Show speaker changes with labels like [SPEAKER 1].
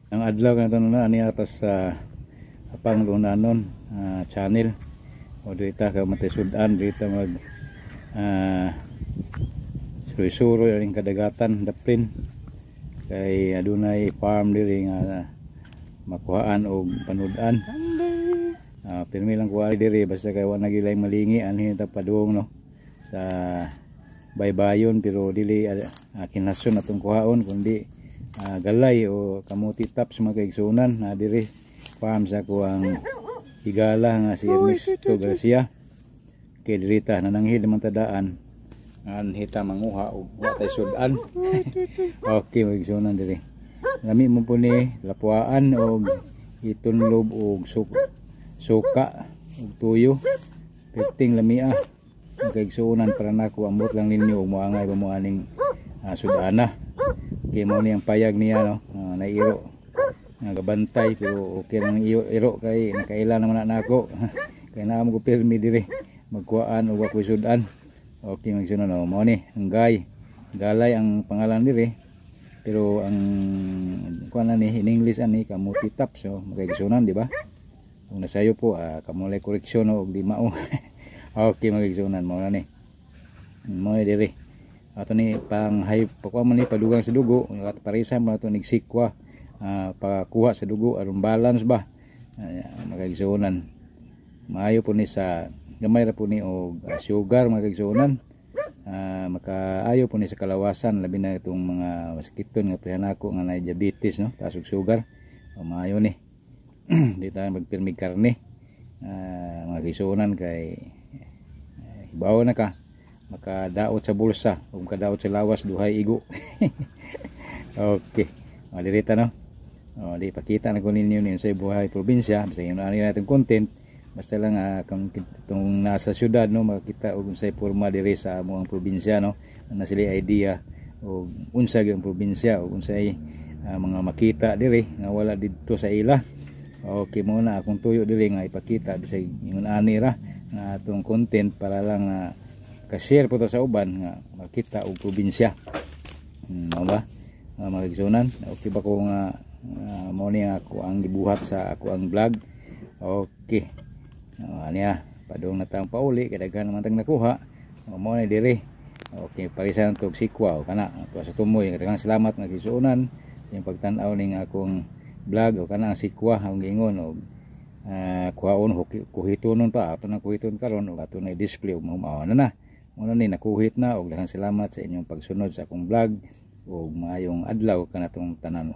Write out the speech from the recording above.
[SPEAKER 1] Ang adlaw nga na ani atas sa Apang Lunanon channel. O dita ka matisudan dita mag suroy-suroy ang kadagatan daplin kay adunay farm diri nga makuhaan og panud-an. Pirmi lang kuha diri basta kay wa na gilay malingi anhi ta padung, no, sa baybayon, pero dili kinasyon atong kuhaon kundi galay o kamuti tops, mga kaigsunan, na diri farm sa kuang higala nga si Ernesto Garcia. Kay diri ta nananghid naman tadaan, anhi ta manguha og wa tay sudan. Okay, mga kaigsunan, diri lami mo po ni lapuan og itunlob og suka og tuyo, perting lamia, mga kaigsunan. Para nako, amot lang ninyo og moangay ba mo aning sudana. Kay mao ni ang payag niya, no, nairo nga gabantay, pero okay lang iyo iro kay nakaila naman na nako kay naa mo ko pirmi diri magkuhaan og wa koy sudan. Okay, mga kaigsunan, no, mao ni ang galay ang pangalan diri, pero ang kuan ni in English ani kamuti tops. So mga kaigsunan, di ba, kung nasayo po kamulay koreksyon, no, og di mao. Okay, mga kaigsunan, mao na ni, mao ni diri ato ni pang high pakuha man ni padugang sa dugo. Parisa mo ato nig sikwa, pakuha sa dugo aron balance ba, mga kaigsunan. Maayo po ni sa gamay ra po ni og sugar, mga kaigsunan. Makaayo po ni sa kalawasan, labi na itong mga masakiton nga pareha nako nga na diabetes, no, taas og sugar. O, maayo ni di tayo magpirmig karne, mga kaigsunan, kay hibaw na ka makadaot sa bulsa o makadaot sa lawas, duhay igo. Okay, o, dirita, no, o, di pakita na ko ninyo ni sa buhay probinsya. Basta yun ani natin content, basta lang kung itong nasa syudad, no, makita og unsay porma diri sa among probinsya, no, na sila idea og unsa gyud ang probinsya o unsay mga makita diri nga wala didto sa ila. Okay, mo na akong tuyo diri nga ipakita bisag ingon ani ra nga atong content para lang na ka-share po ta sa uban nga makita og probinsya. Mao ba? Mga kaigsunan, okay ba ko nga mao ni ako ang gibuhat sa ako ang vlog? Okay. Aniya, padung na tang pauli kay daghan naman tang nakuha. Mao ni diri. Okay, parisan tog sikwa o kana tuwa sa tumoy. Daghang salamat, mga kaigsunan, sa inyong pagtan-aw ning akong vlog. O kana ang sikwa ang giingon og kuhaon, kuhitonon pa ato na kuhiton karon og ato na display og mao na na. Muna ni nakuhit na og daghang salamat sa inyong pagsunod sa akong vlog ug maayong adlaw kanatong tanan.